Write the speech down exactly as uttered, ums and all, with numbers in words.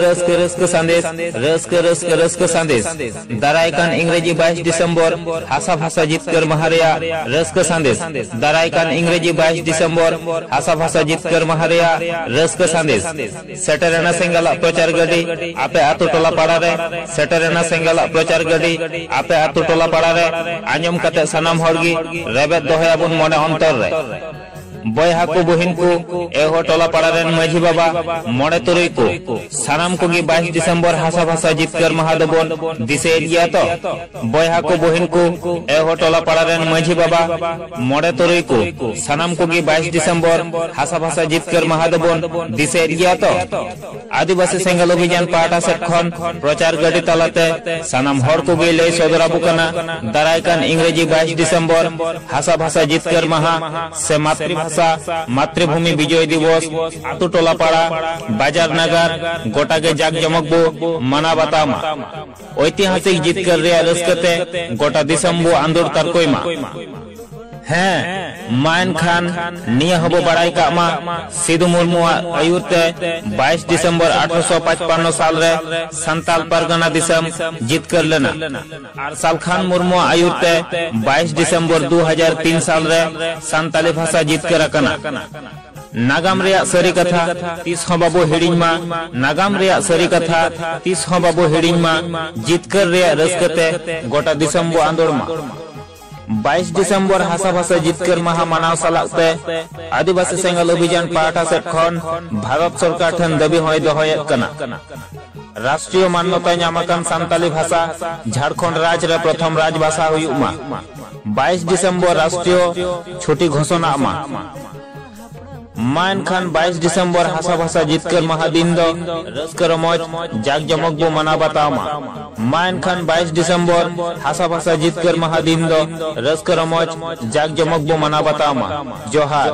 ᱨᱟᱹᱥᱠᱟᱹ ᱨᱟᱹᱥᱠᱟᱹ ᱥᱟᱸᱫᱮᱥ, ᱨᱟᱹᱥᱠᱟᱹ ᱨᱟᱹᱥᱠᱟᱹ ᱨᱟᱹᱥᱠᱟᱹ ᱥᱟᱸᱫᱮᱥ᱾ ᱫᱟᱨᱟᱭ ᱠᱟᱱ ᱤᱝᱨᱮᱡᱤ ᱵᱟᱭᱤᱥ ᱰᱤᱥᱮᱢᱵᱚᱨ ᱦᱟᱥᱟ ᱵᱷᱟᱥᱟ ᱡᱤᱛᱠᱟᱹᱨ ᱢᱟᱦᱟ ᱨᱮᱭᱟᱜ ᱨᱟᱹᱥᱠᱟᱹ ᱥᱟᱸᱫᱮᱥ᱾ ᱫᱟᱨᱟᱭ ᱠᱟᱱ ᱤᱝᱨᱮᱡᱤ ᱵᱟᱭᱤᱥ ᱰᱤᱥᱮᱢᱵᱚᱨ ᱦᱟᱥᱟ ᱵᱷᱟᱥᱟ ᱡᱤᱛᱠᱟᱹᱨ ᱢᱟᱦᱟ ᱨᱮᱭᱟᱜ ᱨᱟᱹᱥᱠᱟᱹ ᱥᱟᱸᱫᱮᱥ᱾ ᱥᱮᱴᱮᱨᱮᱱᱟ ᱥᱮᱸᱜᱮᱞᱟᱜ ᱯᱨᱚᱪᱟᱨ ᱜᱟᱹᱰᱤ ᱟᱯᱮ ᱟᱛᱳ ᱴᱚᱞᱟ ᱯᱟᱲᱟ ᱨᱮ, ᱥᱮᱴᱮᱨᱮᱱᱟ ᱥᱮᱸᱜᱮᱞᱟᱜ ᱯᱨᱚᱪᱟᱨ ᱜᱟᱹᱰᱤ ᱟᱯᱮ ᱟᱛᱳ ᱴᱚᱞᱟ ᱯᱟᱲᱟ ᱨᱮ᱾ ᱟᱸᱡᱚᱢ ᱠᱟᱛᱮ ᱥᱟᱱᱟᱢ ᱦᱚᱲ ᱜᱮ ᱨᱮᱵᱮᱫ ᱫᱚᱦᱚᱭᱟᱵᱚᱱ ᱢᱚᱱᱮ ᱚᱱᱛᱚᱨ ᱨᱮ᱾ ᱵᱚᱭᱦᱟ ᱠᱚ, ᱵᱩᱦᱤᱱ ᱠᱚ, ᱮᱦᱚ ᱴᱚᱞᱟ ᱯᱟᱲᱟ ᱨᱮᱱ ᱢᱟᱹᱡᱷᱤ ᱵᱟᱵᱟ, ᱢᱚᱬᱮ ᱛᱩᱨᱩᱭ ᱠᱚ, ᱥᱟᱱᱟᱢ ᱠᱚᱜᱮ ᱵᱟᱭᱤᱥ ᱰᱤᱥᱮᱢᱵᱚᱨ ᱦᱟᱥᱟ ᱵᱷᱟᱥᱟ ᱡᱤᱛᱠᱟᱹᱨ ᱢᱟᱦᱟ ᱫᱚᱵᱚᱱ ᱫᱤᱥᱟᱹᱭᱮᱫ ᱜᱮᱭᱟ ᱛᱚ? ᱵᱚᱭᱦᱟ ᱠᱚ, ᱵᱩᱦᱤᱱ ᱠᱚ, ᱮᱦᱚ ᱴᱚᱞᱟ ᱯᱟᱲᱟ ᱨᱮᱱ ᱢᱟᱹᱡᱷᱤ ᱵᱟᱵᱟ, ᱢᱚᱬᱮ ᱛᱩᱨᱩᱭ ᱠᱚ, ᱥᱟᱱᱟᱢ ᱠᱚᱜᱮ ᱵᱟᱭᱤᱥ ᱰᱤᱥᱮᱢᱵᱚᱨ ᱦᱟᱥᱟ ᱵᱷᱟᱥᱟ ᱡᱤᱛᱠᱟᱹᱨ ᱢᱟᱦᱟ ᱫᱚᱵᱚᱱ ᱫᱤᱥᱟᱹᱭᱮᱫ ᱜᱮᱭᱟ ᱛᱚ? ᱟᱹᱫᱤᱵᱟᱹᱥᱤ ᱥᱮᱸᱜᱮᱞ ᱚᱵᱷᱤᱡᱟᱱ ᱯᱟᱦᱴᱟ ᱥᱮᱫ ᱠᱷᱚᱱ ᱯᱨᱚᱪᱟᱨ ᱜᱟᱹᱰᱤ ᱛᱟᱞᱟᱛᱮ ᱥᱟᱱᱟᱢ ᱦᱚᱲ ᱠᱚᱜᱮ ᱞᱟᱹᱭ ᱥᱚᱫᱚᱨ ᱟᱵᱚ ᱠᱟᱱᱟ, ᱫᱟᱨᱟᱭ ᱠᱟᱱ ᱤᱝᱨᱮᱡᱤ ᱵᱟᱭᱤᱥ ᱰᱤᱥᱮᱢᱵᱚᱨ ᱦᱟᱥᱟ ᱵᱷᱟᱥᱟ ᱡᱤᱛᱠᱟᱹᱨ ᱢᱟᱦᱟ ᱥᱮ ᱢᱟᱛᱨᱤᱵᱷᱟᱥᱟ, ᱢᱟᱛᱨᱤᱵᱷᱩᱢᱤ ᱵᱤᱡᱚᱭ ᱫᱤᱵᱚᱥ, ᱟᱛᱳ ᱴᱚᱞᱟ ᱯᱟᱲᱟ, ᱵᱟᱡᱟᱨ ᱱᱟᱜᱟᱨ, ᱜᱚᱴᱟ ᱜᱮ ᱡᱟᱠ ᱡᱚᱢᱚᱠ ᱵᱚ ᱢᱟᱱᱟᱣ ᱵᱟᱛᱟᱣ ᱢᱟ᱾ ᱳᱭᱛᱤᱦᱟᱥᱤᱠ ᱡᱤᱛᱠᱟᱹᱨ ᱨᱮᱭᱟᱜ ᱨᱟᱹᱥᱠᱟᱹ ᱛᱮ ᱜᱚᱴᱟ ᱫᱤᱥᱚᱢ ᱵᱚ ᱟᱸᱫᱳᱲ ᱛᱟᱨᱠᱚᱭ ᱢᱟ᱾ ᱦᱮᱸ, ᱢᱟ ᱮᱱᱠᱷᱟᱱ ᱱᱤᱭᱟᱹ ᱦᱚᱸᱵᱚ ᱵᱟᱲᱟᱭ ᱠᱟᱜ ᱢᱟ, ᱥᱤᱫᱩ ᱢᱩᱨᱢᱩᱣᱟᱜ ᱟᱹᱭᱩᱨ ᱛᱮ ᱵᱟᱭᱤᱥ ᱰᱤᱥᱮᱢᱵᱚᱨ ᱟᱴᱷᱨᱚᱥᱚ ᱯᱟᱸᱪᱯᱟᱱᱱᱚ ᱥᱟᱞ ᱨᱮ ᱥᱟᱱᱛᱟᱞ ᱯᱟᱨᱜᱟᱱᱟ ᱫᱤᱥᱚᱢ ᱡᱤᱛᱠᱟᱹᱨ ᱞᱮᱱᱟ᱾ ᱟᱨ ᱥᱟᱞᱠᱷᱟᱱ ᱢᱩᱨᱢᱩᱣᱟᱜ ᱟᱹᱭᱩᱨ ᱛᱮ ᱵᱟᱭᱤᱥ ᱰᱤᱥᱮᱢᱵᱚᱨ ᱫᱩ ᱦᱟᱡᱟᱨ ᱛᱤᱱ ᱥᱟᱞ ᱨᱮ ᱥᱟᱱᱛᱟᱞᱤ ᱵᱷᱟᱥᱟ ᱡᱤᱛᱠᱟᱹᱨ ᱟᱠᱟᱱᱟ᱾ ᱱᱟᱜᱟᱢ ᱨᱮᱭᱟᱜ ᱥᱟᱹᱨᱤ ᱠᱟᱛᱷᱟ ᱛᱤᱥ ᱦᱚᱸ ᱵᱟᱵᱚ ᱦᱤᱲᱤᱧ ᱢᱟ᱾ ᱱᱟᱜᱟᱢ ᱨᱮᱭᱟᱜ ᱥᱟᱹᱨᱤ ᱠᱟᱛᱷᱟ ᱛᱤᱥ ᱦᱚᱸ ᱵᱟᱵᱚ ᱦᱤᱲᱤᱧ ᱢᱟ᱾ ᱡᱤᱛᱠᱟᱹᱨ ᱨᱮᱭᱟᱜ ᱨᱟᱹᱥᱠᱟᱹ ᱛᱮ ᱜᱚᱴᱟ ᱫᱤᱥᱚᱢ ᱵᱚ ᱟᱸᱫᱳᱲ ᱢᱟ᱾ ᱵᱟᱭᱤᱥ ᱰᱤᱥᱮᱢᱵᱚᱨ ᱦᱟᱥᱟ ᱵᱷᱟᱥᱟ ᱡᱤᱛᱠᱟᱹᱨ ᱢᱟᱦᱟ ᱢᱟᱱᱟᱣ ᱥᱟᱞᱟᱜ ᱛᱮ ᱟᱹᱫᱤᱵᱟᱹᱥᱤ ᱥᱮᱸᱜᱮᱞ ᱚᱵᱷᱤᱡᱟᱱ ᱯᱟᱦᱴᱟ ᱥᱮᱫ ᱠᱷᱚᱱ ᱵᱷᱟᱨᱚᱛ ᱥᱚᱨᱠᱟᱨ ᱴᱷᱮᱱ ᱫᱟᱹᱵᱤ ᱦᱚᱸᱭ ᱫᱚᱦᱚᱭᱮᱫ ᱠᱟᱱᱟ᱾ ᱨᱟᱥᱴᱨᱤᱭᱚ ᱢᱟᱱᱱᱚᱛᱟ ᱧᱟᱢ ᱟᱠᱟᱱ ᱥᱟᱱᱛᱟᱞᱤ ᱵᱷᱟᱥᱟ ᱡᱷᱟᱲᱠᱷᱚᱸᱰ ᱨᱟᱡᱽ ᱨᱮ ᱯᱨᱚᱛᱷᱚᱢ ᱨᱟᱡᱽ ᱵᱷᱟᱥᱟ ᱦᱩᱭᱩᱜ ᱢᱟ᱾ ᱵᱟᱭᱤᱥ ᱰᱤᱥᱮᱢᱵᱚᱨ ᱨᱟᱥᱴᱨᱤᱭᱚ ᱪᱷᱩᱴᱤ ᱜᱷᱳᱥᱚᱱᱟᱜ ᱢᱟ᱾ ᱢᱟ ᱮᱱᱠᱷᱟᱱ ᱵᱟᱭᱤᱥ ᱰᱤᱥᱮᱢᱵᱚᱨ ᱦᱟᱥᱟ ᱵᱷᱟᱥᱟ ᱡᱤᱛᱠᱟᱹᱨ ᱢᱟᱦᱟ ᱫᱤᱱ ᱫᱚ ᱨᱟᱹᱥᱠᱟᱹ ᱨᱚᱢᱚᱡᱽ ᱡᱟᱠ ᱡᱚᱢᱚᱠ ᱵᱚ ᱢᱟᱱᱟᱣ ᱵᱟᱛᱟᱣ ᱢᱟ᱾ ᱢᱟ ᱮᱱᱠᱷᱟᱱ ᱵᱟᱭᱤᱥ ᱰᱤᱥᱮᱢᱵᱚᱨ ᱦᱟᱥᱟ ᱵᱷᱟᱥᱟ ᱡᱤᱛᱠᱟᱹᱨ ᱢᱟᱦᱟ ᱫᱤᱱ ᱫᱚ ᱨᱟᱹᱥᱠᱟᱹ ᱨᱚᱢᱚᱡᱽ ᱡᱟᱠ ᱡᱚᱢᱚᱠ ᱵᱚ ᱢᱟᱱᱟᱣ ᱵᱟᱛᱟᱣ ᱢᱟ᱾ ᱡᱚᱦᱟᱨ᱾